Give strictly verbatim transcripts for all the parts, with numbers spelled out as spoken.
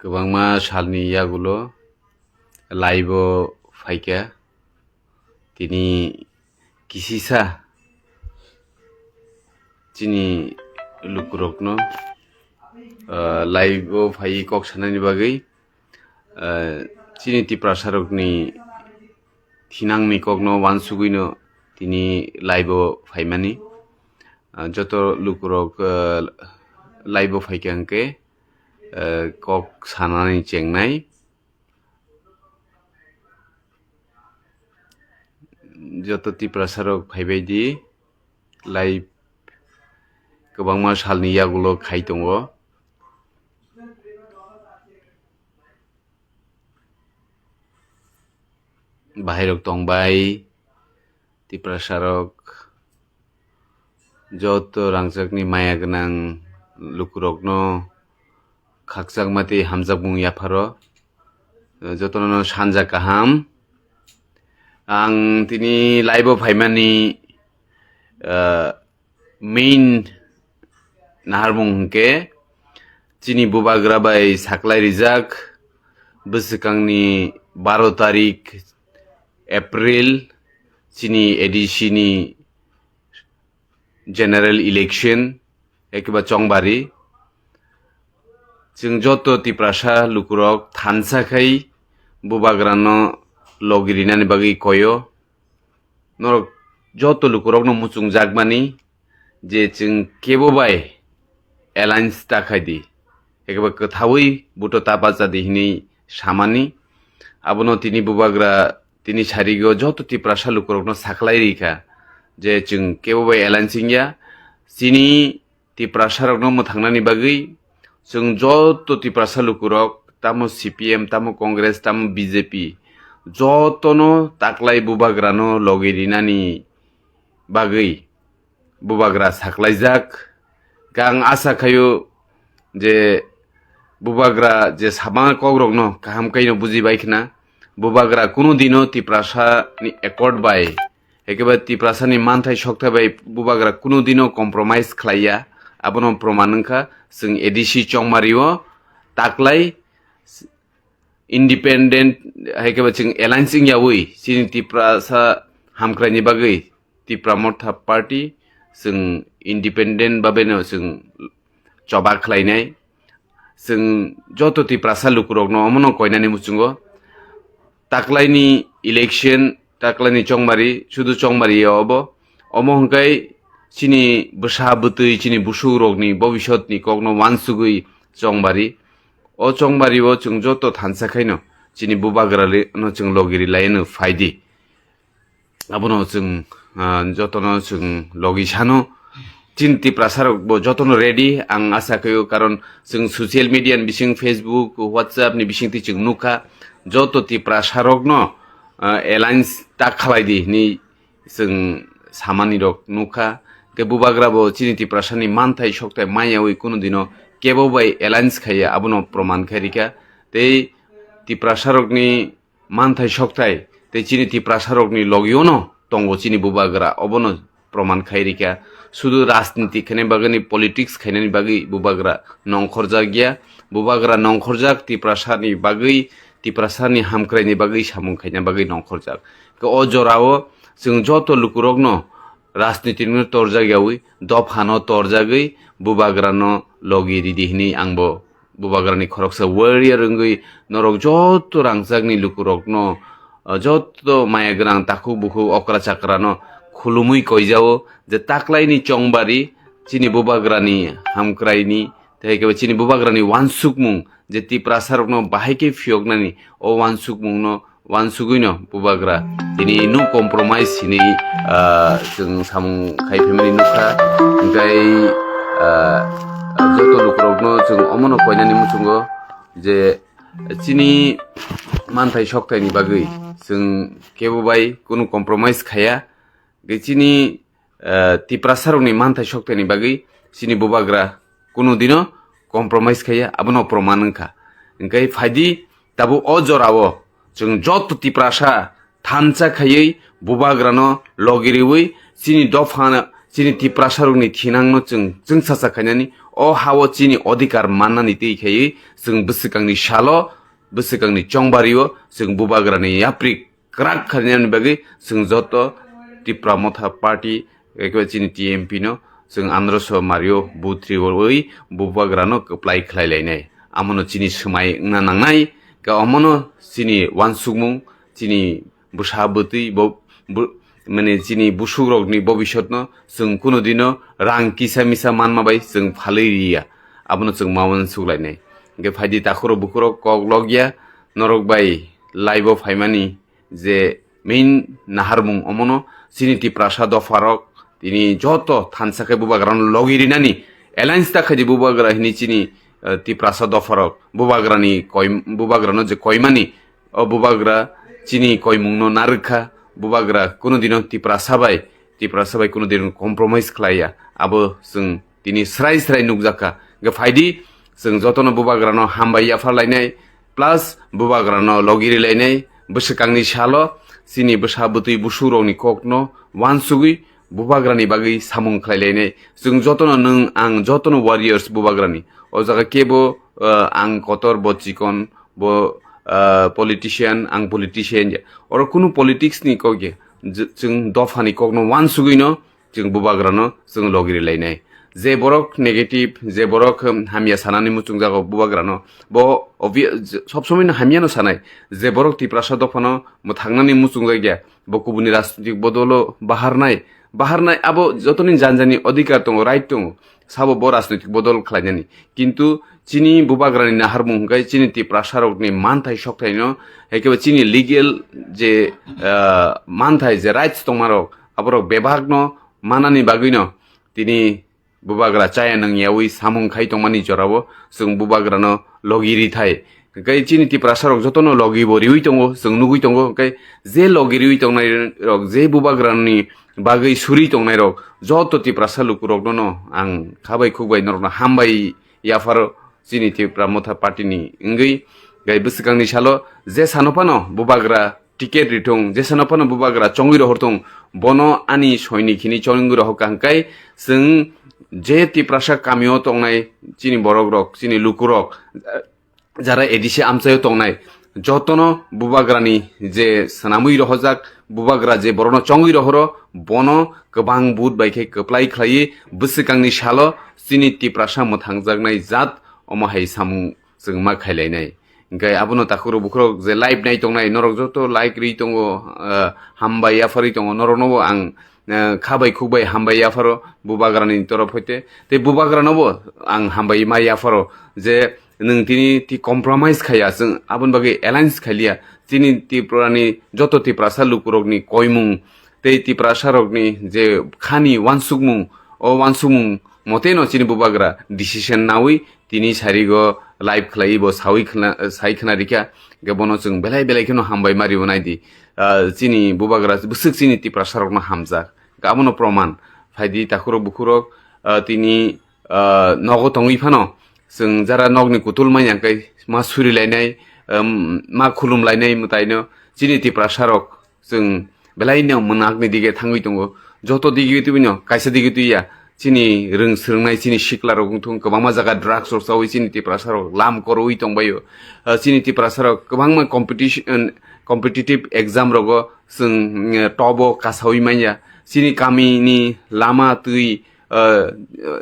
Kwbangma salni yagulo live-o phaikha. Tini kisisa chini lukurokno, ah, live-o phaiwi kok sanani bagwi, ah, chini Tiprasarokni thinangni kokno uansugwino tini live-o phaimani. Ah, joto lukurok, ah, live-o phaikha hwnkhe, ah, kok sanani chengnai. Joto Tiprasarok phaibai di, live kwbangma salni yagulo khai tongo. Bahairok tongbai, Tiprasarok, joto rangchakni maya gwnang lukurokno khakchangma tei hamjakmung yapharo, jotono sanja kaham. Ang tini live-o phaimani, ah, main naharmung hwnkhe chini bubagra bai saklai rijak bwswkangni baro tarik April chini A D C ni general election, ekeba chongbari. Chwng joto Tiprasa lukurok thansa khai bubagrano logi rinani bagwi koyo. Norok joto lukurokno muchungjakmani je chwng kebo bai alliance ta khai di, ekeba kwthaui buto ta bacha di hinwi samani. Abono tini bubagra tini sarigo joto Tiprasa lukurokno saklai rikha je chwng kebo bai alliance wngya. Chini Tiprasarokno mwthangnani bagwi chwng joto Tiprasa lukurok, tamo C P M, tamo Congress, tamo B J P, jotono taklai bubagrano logi rinani bagwi bubagra saklaijak. Ang asa khaio je bubagra je sabang kokrokno kaham kaino bujibai khna, bubagra kunu dino Tiprasani accord bai, ekeba Tiprasani manthai sokthai bai bubagra kunu dino compromise khlaiya. Abono proman wngkha chwng A D C chongmario taklai independent, hai khe ba chwng alliance wngyaui chini Tiprasa hamkraini bagwi Tipra Motha Party chwng independent babeno chwng choba khlainai. Chwng joto Tiprasa lukurokno omono koinani muchungo taklaini election, taklaini chongmari, sudu chongmari ya obo. Omo hwnkhe chini bwsa bwtwi, chini busukrokni bobisotni kokno uansugwi chongmari. O chongmari o chwng joto thansa khaino chini bubagra le-, no chwng logi ri lai no phai di. Abono chwng, ah, jotono chwng logi sano. Chini Tiprasa rok bo jotono ready, ang asa khaio, karon chwng social media ni bising, Facebook, WhatsApp ni bising twi chwng nukha, joto Tiprasa rokno, ah, alliance ta khalai di hinwi chwng samani rok nukha. Khe bubagra bo chini Tiprasa ni manthai sokthai maya wi kunu dino kebo bai alliance khaiya, abono proman khai rikha. Tei Tiprasa rokni manthai sokthai tei chini Tiprasa rokni logio no tongo chini bubagra, obono proman khai rikha. Sudu rajniti khaina bagwi, politics khainani bagwi bubagra nongkhorjak ya. Bubagra nongkhorjak Tiprasa ni bagwi, Tiprasa ni hamkrai ni bagwi samung khaina bagwi nongkhorjak. Khe o jorao chwng joto lukurokno rajniti no torjak yaui, dophano torjagwi bubagrano logi ridi hinwi ang bo bubagrani khoroksa warrior wngwi norok joto rangchakni lukurokno, ah, joto maya gwnang takhuk bukhuk okra chakrano khulumwi koijao je taklaini chongbari chini bubagrani hamkraini tei khe chini bubagrani uansukmung je Tiprasarokno bahai khe phiyoknani o uansukmungno uansugwino bubagra tini no compromise hinwi, ah, chwng samung khai phaimani nukha. Hwnkhe, ah, joto lukurokno chwng omono koinani muchungo je chini manthai soktaini bagwi chwng kebo bai kunu compromise khaiya. Hwnkhe chini, ah, Tiprasarokni manthai soktaini bagwi chini bubagra kunu dino compromise khaiya, abono proman wngkha. Hwnkhe phaidi, tabuk o jorao chwng joto Tiprasa thansa khaiwi bubagrano logi riwi chini dopha, chini Tiprasarokni thinangno chwng chwngsacha khainani, o hao chini odhikar mannani twi khaiwi chwng bwswkangni salo, bwswkangni chongbario chwng bubagrani yapri kwrak khainani bagwi chwng joto Tipra Motha Party, ekhe chini T M P no chwng androso mario buthriwi bubagrano kwplai khlai lainai. Amono chini swmai wngna nangnai, ka omono chini uansukmung, chini bwsa bwtwi bo, bo, mane chini busukrokni bobisotno chwng kunu dino rang kisa misa manma bai chwng phalwi riya. Abono chwng ma uansuk lainai. Hwnkhe phaidi takhurok bukhurok kok lokya, norok bai live o phaimani je main naharmung omono chini Tiprasa dopharok tini joto thansa khe bubagrano logi rinani alliance ta khaidi bubagra hini chini, eh, Tiprasa dopharok bubagrani koi, bubagrano je koimani o bubagra chini koimungno narwkha, bubagra kunu dino Tiprasa bai, Tiprasa bai kunu dino compromise khlaiya, abo chwng tini srai srai nukjakha. Hwnkhe phaidi, chwng jotono bubagrano hambai yapharlainai, plus bubagrano logirilainai, bwswkangni salo chini bwsa bwtwi busukrokni kokno uansugwi bubagrani bagwi samung khlailainai. Chwng jotono, nwng ang jotono warriors bubagrani. O jaga kebo, uh, ang kotor, bo chikon, bo, uh, politician, ang politician ya. Oro kunu politics ni kok ya. J-, chwng dophani kokno uansugwino chwng bubagrano chwng logirilainai. Je borok negative, je borok, um, hamya sanani muchungjago bubagrano, bo obvi-, j-, sob somoino hamyano sanai. Je borok Tiprasa dophano mwthangnani muchungjak ya, bo kubuni rajnitik bodolo baharnai, baharnai abo jotoni janjani odhikar tongo, right tongo, sabo bo rajnitik bodol khlainani. Kintu chini bubagrani naharmung hwnkhe chini Tiprasarokni manthai sokthaino, ekebe chini legal je, ah, manthai je rights tongmarok, aborok bebakno manani bagwino tini bubagra chaya nangyawi samung khai tongmani jorao chwng bubagrano logi rithai. Hwnkhe chini Tiprasarok jotono logi bo riwi tongo, chwng nugwi tongo. Hwnkhe je logi riwi tongnairok, je bubagrani bagwi suri tongnairok, joto Tiprasa lukurokno ang khabai khukbai norokno hambai yapharo chini Tipra Motha Party ni wngwi. Gai bwswkangni salo je sano phano bubagra ticket rithung, jesano phano bubagra chongwi rohorthung, bono ani soinik hini chongwi rohorkha hwnkhe chwng je Tiprasa kamio tongnai chini borokrok, chini lukurok, jara A D C amchaio tongnai, jotono bubagrani je swnamwi rohorjak, bubagra je borokno chongwi rohoro, bono kwbang vote bai khe kwplai khlaiwi bwswkangni salo chini Tiprasa mwthangjaknai jat omo hai samung chwng ma khailainai. Hwnkhe abono takhurok bukhurok je live nai tongnai, norok joto like ri tongo, ah, hambai yapharwi tongo, norokno bo ang, ah, khabai khukbai hambai yapharo bubagrani torof hoite. Tei bubagrano bo ang hambai ma yapharo je nwng tini ti compromise khaiya, chwng aboni bagwi alliance khailiya. Chini Tripurani joto Tiprasa lukurokni koimung tei Tiprasarokni je khani uansukmung, o uansukmung moteno chini bubagra decision nawi tini sarigo live khlaiwi bo sawi khna, sai khna rikha. Hwnkhe bono chwng belai belai kheno hambai ma ribo naidi. Ah, chini bubagra bwswk chini Tiprasarokno hamjak. Hwnkhe abono proman. Phaidi takhurok bukhurok, ah, tini, ah, nogo tongwi phano chwng jara nokni kutul manya hwnkhe ma surilainai, um, ma khulumlainai mwtaino chini Tiprasarok chwng belaino mwnakni dige thangwi tongo. Joto dige twi no kaisa dige twi ya. Chini rwng swrwngnai chini siklarok wng thung, kwbangma jaga drugs rok chawi chini Tiprasarok lam korwi tongbaio. Ah, chini Tiprasarok kwbangma competition, competitive exam rogo chwng, eh, top o kasawi manya. Chini kamini lama twi, ah,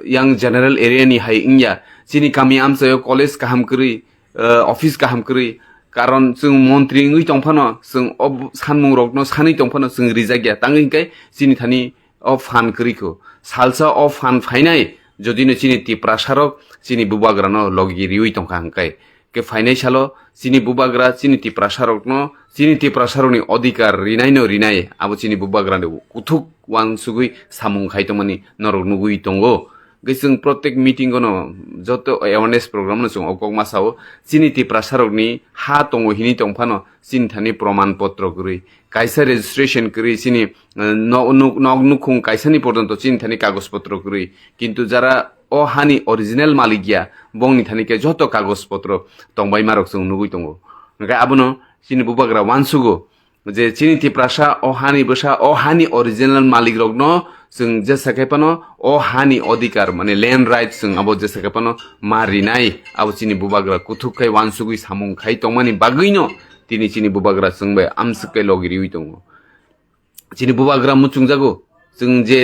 yang general area ni hai wngya. Chini kami amchaio college kaham kwrwi, eh, office kaham kwrwi. Karon chwng montri wngwi tongphano, chwng o sanmung rokno sanwi tongphano chwng rijak ya. Tangwi hwnkhe chini thani o phan kwrwi kho. Salsa o phan phainai, jodino chini Tiprasarok chini bubagrano logi riwi tongkha hwnkhe. Khe phainai salo chini bubagra chini Tiprasarokno, chini Tiprasarokni odhikar rinaino rinai, abo chini bubagrani kuthuk uansugwi samung khai tongmani norok nugwi tongo. Hwnkhe chwng protek meeting-o no joto awareness program-no chwng o kok ma sao. Chini Tiprasarokni ha tongo hini tongphano chini thani proman potro kwrwi, kaisa registration kwrwi chini, eh, nok nuk-, nok nukhung kaisani porjonto chini thani kagoj potro kwrwi. Kintu jara o hani original malik ya, bongni thani khe joto kagoj potro tongbaima rok chwng nugwi tongo. Hwnkhe abono chini bubagra uansugo. Je chini Tiprasa o hani bwsa, o hani original malik rokno Chwng jesa khe phano o hani odhikar, mane land rights, chwng abo jesa khe phano ma rinai, abo chini bubagra kuthuk khai uansugwi samung khai tongmani bagwino tini chini bubagra chwng bai amswk khe logi riwi tongo. Chini bubagra muchungjago, chwng je,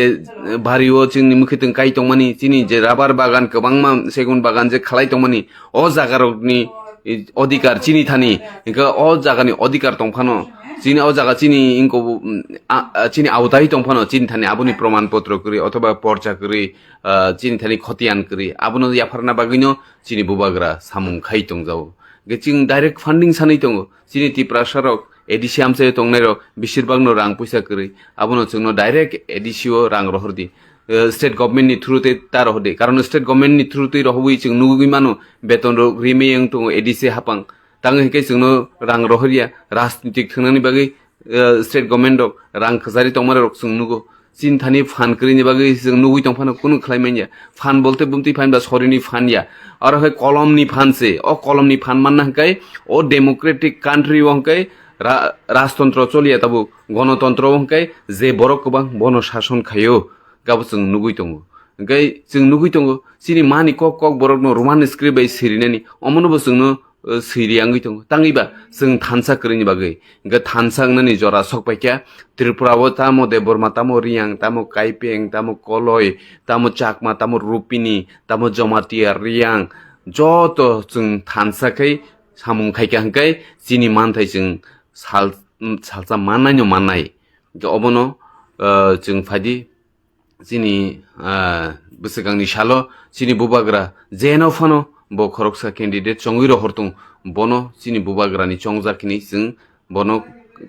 eh, bari o chini mwkhwtwng kai tongmani, chini je rabar bagan kwbangma, segun bagan je khlai tongmani, o jagarokni, eh, odhikar chini thani, hwnkhe o jagani odhikar tongphano, chini o jaga chini ingko, mm, a, a, chini awtai tongphano, chini thani aboni proman potro kwrwi othoba porcha kwrwi, ah, chini thani khotiyan kwrwi, abono yapharna bagwino chini bubagra samung khai tongjago. Hwnkhe chwng direct funding sanwi tongo, chini Tiprasa rok A D C amchaio tongnairok besirbagno rang puisa kwrwi, abono chwngno direct A D C o rang rohordi. Eh, state government ni through tei ta rohordi, karon state government ni through tei rohorwi chwng nugwi mano, beton rok rimwi wng tongo A D C hapang. Tang hwnkhe chwngno rang rohorya, rajnitik thwngnani bagwi, eh, state government rok rang khajari tongmani rok chwng nugo. Chini thani phan kwrwini bagwi chwng nugwi tongphano kunu khlai manya. Phan bolte bumtwi phan ba sorini phan ya. Aro hai kolomni phan se. O kolomni phan manna hwnkhe o democratic country o hwnkhe ra-, rajtontro choliya tabuk. Gonotontro o hwnkhe je borok kwbang bono sason khaio. Gabo chwng nugwi tongo. Hwnkhe chwng nugwi tongo, chini mani kok kok borokno Roman script bai sirinani, omono bo chwngno, eh, siri wngwi tongo. Tangwi ba chwng thansa kwrwini bagwi. Hwnkhe thansa wngnani jora sok paikha, Tripura o tamo Debbarma, tamo Riyang, tamo Kaipeng, tamo Koloi, tamo Chakma, tamo Rupini, tamo Jamatia, Riyang, joto chwng thansa khai samung khaikha hwnkhe chini manthai chwng sal, salsa mannaino mannai. Hwnkhe obono, eh, chwng phaidi, chini, ah, bwswkangni salo chini bubagra jeno phano bo khoroksa candidate chongwi rohor tong, bono chini bubagrani chongjak hinwi chwng bono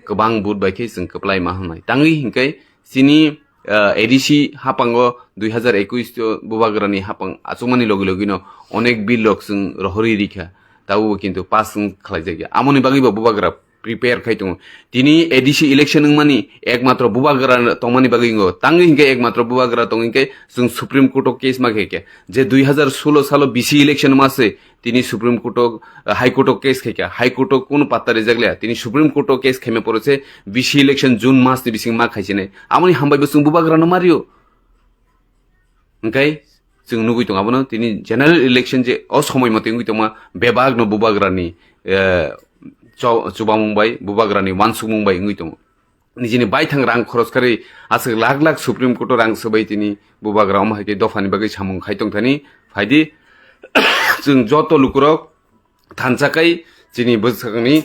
kwbang vote bai khe chwng kwplai ma hwnwi. Tangwi hinkhe chini, ah, A D C hapango dui hazar ekush o bubagrani hapang achukmani logi logino onek bill rok chwng rohorwi rikha, tabukbo kintu pass wng khlaijakya. Amoni bagwibo bubagra prepare khai tongo. Tini A D C election wngmani ekmatro bubagra tongmani bagwi wngo. Tangwi hinkhe ekmatro bubagra tong hinkhe chwng Supreme Court o case ma khe khe. Je dui hazar solo salo B C election ma se tini Supreme Court o, High Court o case khai kha. High Court o kunu patta rijak le. Tini Supreme Court o case khaima pore se B C election June mas ni bising ma khai sinai. Amoni hambai bo chwng bubagra no mario. Hwnkhe chwng nugwi tongo abono tini general election je o somoi mote wngwi tongma bebak no bubagrani, eh, cho-, chubamung bai, bubagrani uansukmung bai wngwi tongo. Nijini baithang rang khoros kharwi aswk lakh lakh Supreme Court o rang swbai tini bubagra omo hai khe dophani bagwi samung khai tongthani phaidi chwng joto lukurok thansa khai chini bwsakni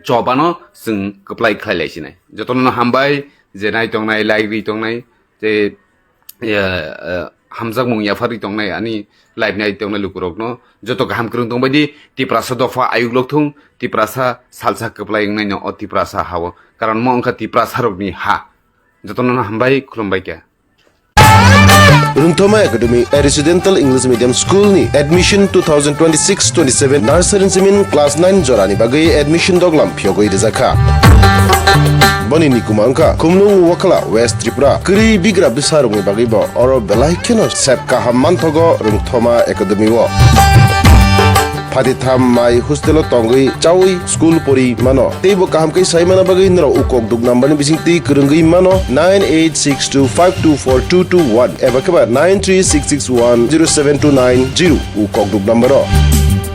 chobano chwng kwplai khlai lai sinai. Jotono hambai je nai tongnai, like ri tongnai, je, eh, eh, hamjakmung yapharwi tongnai ani live nai tongnai lukurokno joto kaham kwrwng tongbaidi Tiprasa dopha ayuk lokthung, Tiprasa salsa kwplai wngnaino o Tiprasa hao. Karon mo wngkha Tiprasarokni ha. Jotono hambai, khulumbai kha. Rungthoma Academy, a residential English medium school ni admission two thousand twenty-six twenty-seven nursery simin class nine jorani bagwi admission doglam phiyogwi rijakha. Boni nikuma wngkha Khumlung Wakhala, West Tripura. Kwrwi bigra bwsarokni bagwi bo oro belai kheno sep kaham manthogo Rungthoma Academy o. Phatitham mai hostel o tongwi chawi school pori mano. Teibo kaham khe sai mana bagwi norok ukok duk number ni bising twi kwrwngwi mano nine eight six two five two four two two one eba khe ba nine three six six one zero seven two nine zero ukok duk number o.